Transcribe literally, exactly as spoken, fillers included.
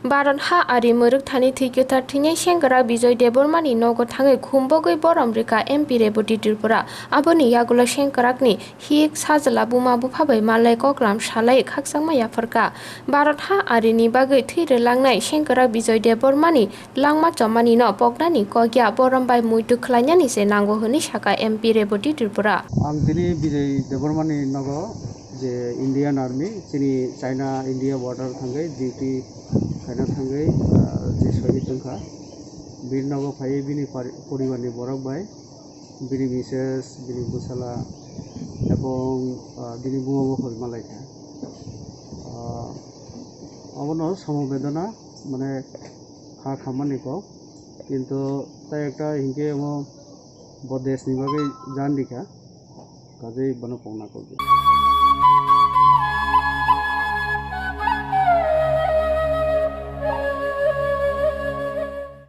Bharat ha ari mwrwk thani thwi kwthar thwinai Sengkrak Bijoy Debbarmani nogo thangwi khumbogwi borom rwkha M P Reboti Tripura. Aboni yagulo Sengkrakni hik sajla buma bupha bai malai koklam salai khakchangma yapharkha. Bharat ha arini bagwi thwi rwlangnai Sengkrak Bijoy Debbarmani langma chomani no poknani kokya borom bai muitu khlainani se nango hwnwi sakha M P Reboti Tripura. Ang tini Bijoy Debbarmani nogo je Indian Army chini China India border thangwi duty khaina thangwi, ah, je sohid wngkha. Bini nogo phaiwi bini pari-, poribarni borok bai bini mises, bini bwsala, ebong, ah, bini buma bo hoi malaikha. Ah, obono somobedona, mane, kha khammani kok, kintu tai ekta hinkhe omo bo deshni bagwi jan rikha, kajei bono pokna kok di.